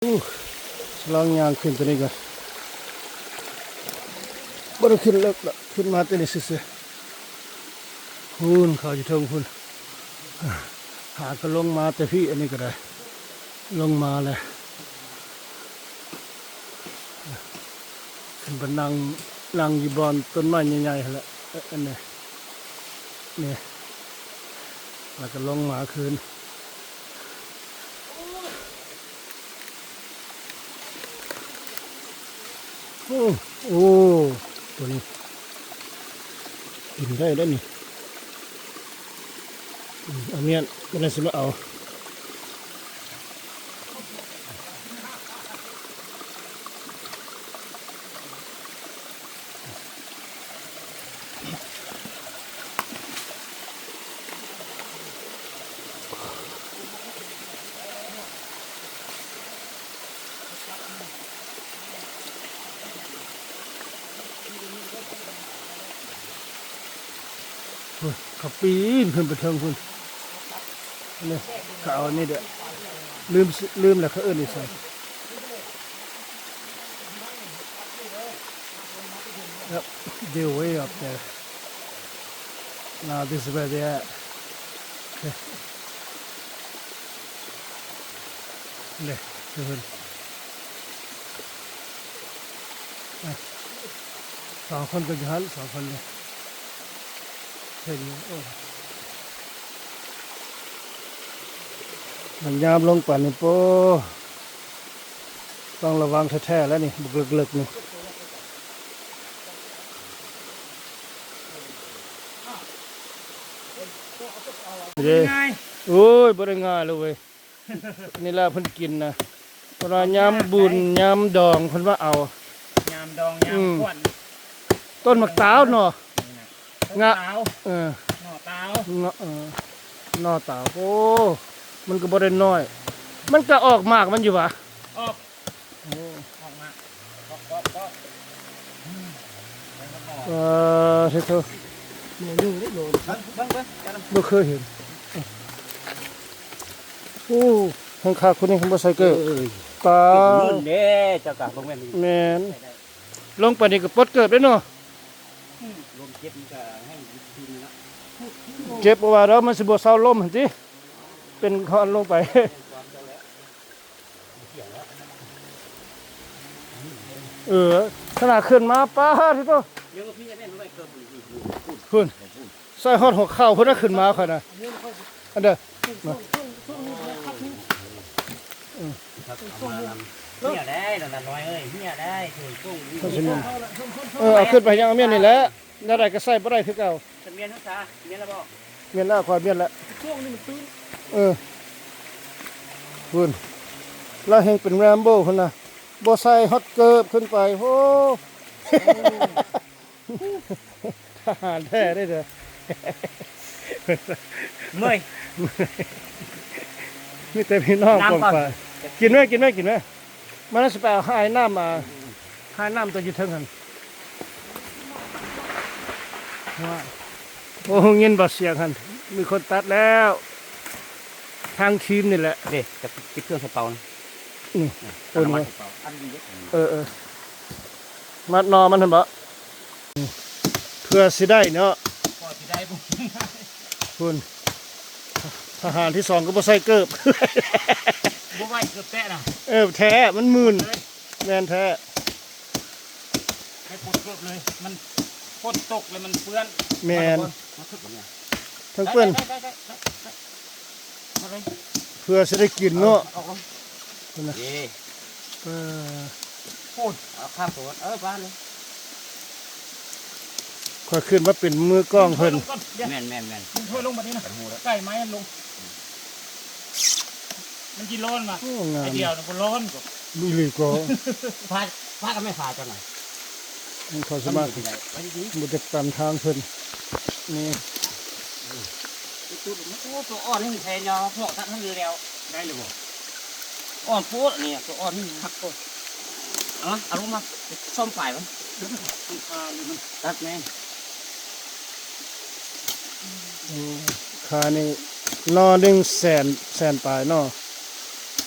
ອູ້ ສະລອງຍ່າງຂຶ້ນຕົວນີ້ກ່ອນ ບໍ່ໄດ້ຂຶ້ນເລິກດອກ ຂຶ້ນມາແຕ່ນີ້ຊື່ໆ ພຸ້ນ ເຂົາຢູ່ເທິງພຸ້ນ ຫາກໍລົງມາແຕ່ພີ້ ອັນນີ້ກໍໄດ້ ລົງມາແລ້ວ ຂຶ້ນໄປນັ່ງ ນັ່ງຢູ່ບ່ອນຕົ້ນໄມ້ໃຫຍ່ໆຫັ້ນແຫຼະ ເອີ ອັນນີ້ ນີ້ ແລ້ວກໍລົງມາຄືນ. ໂອ້ ໂອ້ ຕົວນີ້ກິນໄດ້ເດ້ນີ້ ອືມ ເອົາມ້ຽນ ມື້ໜ້າຊິມາເອົາ. ພຸ້ນ ເຂົາປີນຂຶ້ນໄປເທິງພຸ້ນ ນີ້ ເຂົາເອົາອັນນີ້ເດີ້ ລືມ ລືມແລ້ວເຂົາເອີ້ນອີ່ຫຍັງ. Yep, the way up there. Now this is where they are. ເດ້ ເພິ່ນ ອ່ະ ສອງຄົນກໍຢູ່ຫັ້ນ ສອງຄົນເດ້ ເຫັນຢູ່ ໂອ້ ມັນຍາມລົງໄປນີ້ ໂປ້ ຕ້ອງລະວັງແທ້ໆແລ້ວນີ້ ບັກເລິກໆນີ້ ເດ້ ໂອ້ຍ ບໍ່ໄດ້ງ່າຍເລີຍເວີຍ. ນີ້ລະເພິ່ນກິນນະ ເພິ່ນວ່າຍາມບຸນ ຍາມດອງ ເພິ່ນວ່າເອົາ ຍາມດອງ ຍາມ ອືມ ຂວັນ ຕົ້ນໝາກຕາວເນາະ ນີ້ນະ ງະ ຕົ້ນຕາວ ເອີ ໜໍ່ຕາວ ເນາະ ເອີ ໜໍ່ຕາວ ໂອ້ ມັນກໍບໍ່ໄດ້ນ້ອຍ ມັນກໍອອກໝາກມັນຢູ່ຫວາ? ອອກ ໂອ້ ອອກມາ ເກາະ ເກາະ ເກາະ ອືມ ເອີ ເຮັດເຖາະ ແມ່ນຢູ່ເດ້ໂລ ເບິ່ງ ເບິ່ງ ເບິ່ງ ບໍ່ເຄີຍເຫັນ ໂອ້ ແຮງຄັກຄົນນີ້ ບໍ່ໃສ່ເກີບ ເອີ ຕາຍ ເງິນເດ້ ເຈົ້າກະບໍ່ແມ່ນ ແມ່ນ ລົງໄປນີ້ກໍປົດເກີບເດ້ເນາະ ອືມ ລົມເຈັບມັນກະແຮງຢູ່ເນາະ ເຈັບບໍ່ວ່າດອກ ມັນຊິບໍ່ເຊົາລົມຫັ້ນຕິ ເປັນຄອນລົງໄປ. ເອີ ຂະໜາດຂຶ້ນມາ ປາດໂທ້ ພຸ້ນ ໃສ່ຮອດຫົວເຂົ່າພຸ້ນນະ ຂຶ້ນມາຂ້ອຍນະ ອັນເດີ ເອີ ເອົາຂຶ້ນໄປຍັງເອົາມ້ຽນນີ້ແຫຼະ ແນວໃດກໍໃສ່ບໍ່ໄດ້ຄືເກົ່າ ຈະມ້ຽນຮັກສາ ມ້ຽນແລ້ວບໍ່? ມ້ຽນແລ້ວ ຂ້ອຍມ້ຽນແລ້ວ ຊ່ວງນີ້ມັນຕື້ນ ເອີ ພຸ້ນ ລາວແຮ່ງເປັນແຣມໂບພຸ້ນນະ ບໍ່ໃສ່ຮອດເກີບຂຶ້ນໄປ ໂອ້ ທະຫານແທ້ເດ້ເດີ ເມື່ອຍ ມີແຕ່ພີ່ນ້ອງ ນ້ຳກ່ອນ ປອງປາຍ ກິນໄວ້ ກິນໄວ້ ກິນໄວ້. ມັນຊິໄປເອົາຫາຍນ້ຳມາ ຫາຍນ້ຳຕົວຢູ່ເທິງຫັ້ນ ໂອ້ ໄດ້ຍິນບໍ່ສຽງຫັ້ນ ມີຄົນຕັດແລ້ວ ທາງທີມນີ້ແຫຼະ ເດ້ ຈະປິດເຄື່ອງໃສ່ເປົານະ ນີ້ ນີ້ ໂອ້ ອັນນີ້ ມັດໃສ່ເປົາ ອັນນີ້ເດ້ ເອີ ເອີ ມັດໜໍ່ມັນຫັ້ນບໍ? ເພື່ອຊິໄດ້ເນາະ ພໍຊິໄດ້ບຸ ພຸ້ນ ທະຫານທີສອງກໍບໍ່ໃສ່ເກີບ ບໍ່ໄຫວເກີບແຕະນະ ເອີ ແທ້ ມັນມື່ນ ເລີຍ ແມ່ນແທ້ ໃຫ້ປົດເກີບເລີຍ ມັນຝົນຕົກແລ້ວມັນເປື້ອນ ແມ່ນ ມາທຸກ ທັງເປື້ອນ ໄດ້ ໄດ້ ເພື່ອຊິໄດ້ກິນເນາະ ເອົາອອກເລີຍ ພຸ້ນນະ ເອີ ເອີ ພຸ້ນ ເອົາຂ້າມຕົວ ເອີ ບ້ານເລີຍ ຂ້ອຍຂຶ້ນມາເປັນມືກ້ອງເພິ່ນ ແມ່ນໆໆ ມຶງຖ້ວຍລົງບັດນີ້ນະ ໄກ່ໄມ້ຫັ້ນລົງ ມັນຊິຮ້ອນຫວາ ໂອ້ ງາມ ໄອ້ດຽວນະບໍ່ຮ້ອນກໍ ອີ່ຫຼີກໍ ພາ ພາກັນແມ່ພາຈັງນະ ມັນເຂົ້າສະມາ ໄປດີໆ ບໍ່ຈັກຕາມທາງເພິ່ນ ນີ້ ໂອ້ ຕົວອ່ອນນີ້ແທ້ເນາະ ພວກຕັດໃຫ້ແລ້ວ ໄດ້ແລ້ວບໍ່? ອ່ອນໂພດ ອັນນີ້ຕົວອ່ອນນີ້ຄັກໂພດ ເອົາມາ ເອົາລົງມາ ສ້ອມປາຍມັນ ຕັດແມ່ງ ໂອ້ ຄ່ານີ້ໜໍ່ໜຶ່ງແສນ ແສນປາຍເນາະ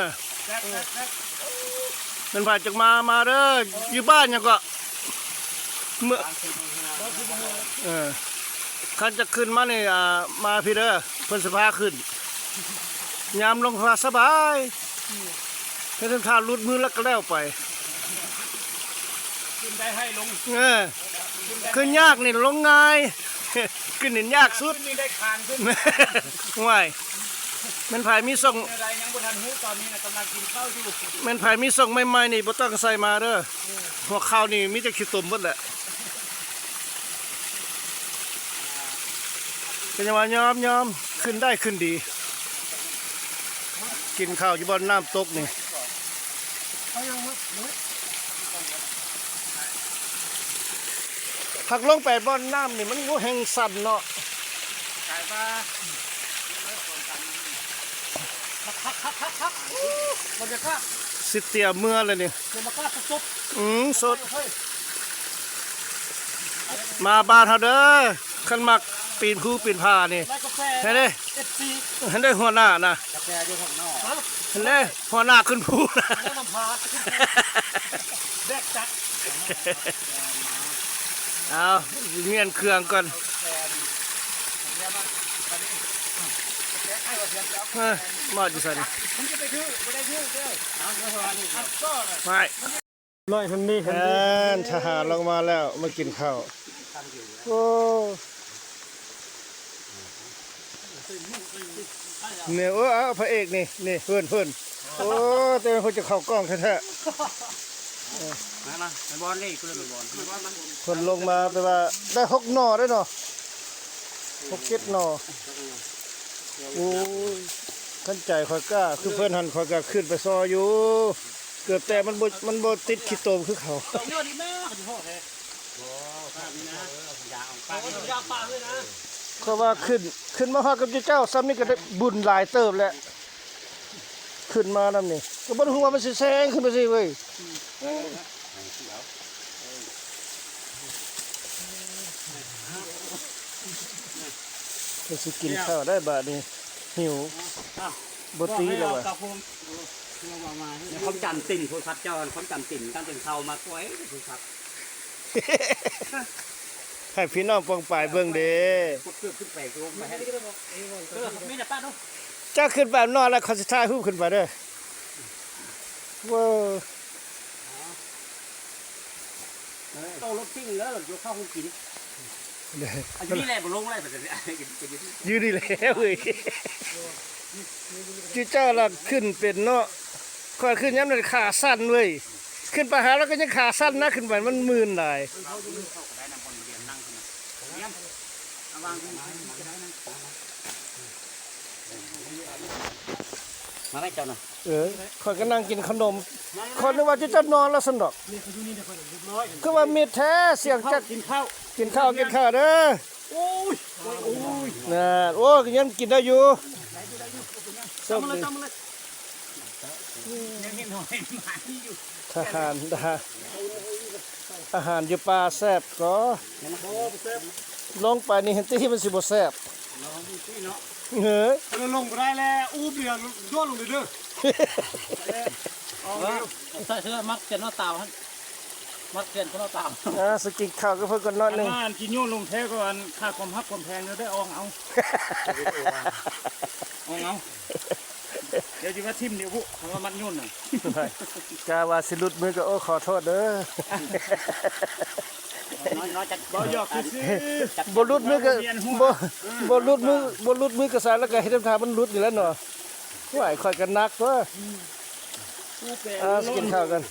ອ ແມ່ນໃຜຈັກມາ ມາເດີ. ຢູ່ບ້ານຫຍັງເກາະ? ເມືອງ ເອີ ຄັນຈະຂຶ້ນມານີ້ ອ່າ ມາພີ້ເດີ ເພິ່ນຊິພາຂຶ້ນ. ຍາມລົງສະບາຍ ເຮັດໃຫ້ຖ້າຫຼຸດມືແລ້ວກໍແລ້ວໄປ. ຂຶ້ນໄດ້ໃຫ້ລົງ ເອີ ຂຶ້ນຍາກນີ້ລົງງ່າຍ ຂຶ້ນນີ້ຍາກສຸດ. ຂຶ້ນນີ້ໄດ້ຄານຂຶ້ນ ໂອ້ຍ ແມ່ນໃຜມີຊ່ອງ ແນວໃດຍັງບໍ່ທັນຮູ້ ຕອນນີ້ນະກຳລັງກິນເຂົ້າຢູ່. ແມ່ນໃຜມີຊ່ອງໃໝ່ໆນີ້ບໍ່ຕ້ອງໃສ່ມາເດີ ຫົວເຂົ່ານີ້ມີແຕ່ຂີ້ຕົມເບິດແຫຼະ. ກໍຍັງວ່າຍອມໆ ຂຶ້ນໄດ້ຂຶ້ນດີ ກິນເຂົ້າຢູ່ບ່ອນນ້ຳຕົກນີ້. ເອົາຫຍັງມາ? ເອົາຫຍັງມາ? ພັກລົງໄປບ່ອນນ້ຳນີ້ມັນ ໂອ້ ແຮ່ງຊັນເນາະ. ກາຍວ່າ ຄັກໆໆໆ ໂອ້ ບັນຍາກາດ ຊິຕຽມເມືອແລ້ວນີ້ ບັນຍາກາດສົດໆ ອືມ ສົດ ເຮີ້ຍ ມາບ້ານເຮົາເດີ ຄັນມັກປີນພູປີນຜານີ້ ໄດ້ກາແຟ ເຫັນເດ້ ເອັຟຊີ ເຫັນເດ້ ຫົວໜ້ານະ ກາແຟຢູ່ຂ້າງນອກ ຮະ ເຫັນເດ້ ຫົວໜ້າຂຶ້ນພູນະ ແນະນຳພາ ແບກຈັກ ເອົາ ປ່ຽນເຄື່ອງກ່ອນ ເອີ ມາຢູ່ໃສນີ້ ໄປ ນ້ອຍຫັ້ນນີ້ຫັ້ນນີ້ ແມ່ນ ທະຫານລົງມາແລ້ວ ມາກິນເຂົ້າ ໂອ້ ນີ້ ໂອ້ ເອົາພະເອກນີ້ ນີ້ ເພິ່ນ ເພິ່ນ ໂອ້ ແຕ່ເພິ່ນຈະເຂົ້າກ້ອງແທ້ໆ ມາ ມາ ມາບອນນີ້ ເພິ່ນມາບອນ ເພິ່ນລົງມາ ແຕ່ວ່າໄດ້ຫົກໜໍ່ເດ້ເນາະ ຫົກເຈັດໜໍ່ ໂອ້ຍ ຄັນໃຈຂ້ອຍກ້າ ຄືເພິ່ນຫັ້ນ ຂ້ອຍກໍຂຶ້ນໄປຊອຍຢູ່ ເກືອບແຕ່ມັນບໍ່ ມັນບໍ່ຕິດຂີ້ຕົມຄືເຂົາ ຂ້ອຍວ່າຂຶ້ນ ຂຶ້ນມາຮອດກັບເຈົ້າຊ້ຳນີ້ກໍໄດ້ບຸນຫຼາຍເຕີບແລ້ວ ຂຶ້ນມານຳນີ້ ກໍບໍ່ຮູ້ວ່າມັນຊິແຊງຂຶ້ນໄປຊີ້ເວີຍ ເພິ່ນຊິກິນເຂົ້າໄດ້ບາດນີ້ ຫິວ ບໍ່ຕີແລ້ວຫວາ ຄວາມຈຳຕິ່ນໂທລະສັບເຈົ້າ ຄວາມຈຳຕິ່ນ ການເປັນເຂົ້າມາປ່ອຍໂທລະສັບ ໃຫ້ພີ່ນ້ອງປ້ອງປາຍເບິ່ງເດ້ ກົດເກີບຂຶ້ນໄປ ລົງໄປໃຫ້ ເອີ ມີແຕ່ປະດູ ເຈົ້າຂຶ້ນໄປນອນແລ້ວ ຂ້ອຍຊິຖ່າຍຮູບຂຶ້ນໄປເດີ ເວີ ເອົາລົດຊິງເດີ ຍົກເຂົ້າໂຮງກິນ ຢູ່ນີ້ແຫຼະ ບໍ່ລົງແລ້ວ ຢູ່ນີ້ແຫຼະເວີຍ ຈຸເຈົ້າລະຂຶ້ນເປັນເນາະ ຂ້ອຍຂຶ້ນຍາມນັ້ນຂາສັ່ນເວີຍ ຂຶ້ນໄປຫາລາວກໍຍັງຂາສັ່ນນະ ຂຶ້ນໄປມັນມື່ນຫຼາຍ ມາໄວ້ເຈົ້ານະ ເອີ ຂ້ອຍກໍນັ່ງກິນຂະໜົມ ຂ້ອຍນຶກວ່າຈະນອນແລ້ວຊັ້ນດອກ ຄືວ່າມິດແທ້ ສຽງຈັກ ກິນເຂົ້າ ກິນເຂົ້າ ກິນເຂົ້າເດີ ໂອ້ຍ ໂອ້ຍ ໂອ້ຍ ນັ້ນ ໂອ້ຍ ກໍຍັງກິນໄດ້ຢູ່ ໂຊກດີ ຍັງເຫັນຫອຍໝາຍຢູ່ ທະຫານ ອາຫານຢູ່ປ່າແຊບກໍ ບໍ່ແຊບ ລົງໄປນີ້ເຫັນຕິ ມັນຊິບໍ່ແຊບ ລອງດູຕິເນາະ ເອີ ເອີ ລົງບໍ່ໄດ້ແລ້ວ ອູບເຫຼືອໂດດລົງເດີ ເອີ ໃສ່ເສື້ອມັດແຂນເນາະຕາວຫັ້ນ ມັດແຂນເນາະຕາວ ອ່າ ຊິກິນເຂົ້າກັບເພິ່ນກ່ອນໜ້ອຍໜຶ່ງ ອັນນັ້ນກິນໂຍນລົງແທ້ກໍອັນຄ່າຄວາມຮັກຄວາມແພງເດີ ໄດ້ອອງເອົາ ອອງເອົາ ດຽວຊິວ່າຖິ້ມດຽວພຸ້ນ ຄຳວ່າມັດໂຍນນະ ກະວ່າຊິຫຼຸດມືກໍ ໂອ້ ຂໍໂທດເດີ ນ້ອຍໆ ຈັກ ບໍ່ ຢອກຊື່ໆ ບໍ່ຫຼຸດມືກໍ ບໍ່ ບໍ່ຫຼຸດມື ບໍ່ຫຼຸດມືກໍຊະ ແລ້ວກໍເຮັດໃຫ້ທ່າມັນຫຼຸດນີ້ແຫຼະເນາະ ໂອ້ຍ ຂ້ອຍກໍໜັກຕົວ ອ່າ ຊິກິນເຂົ້າກັນ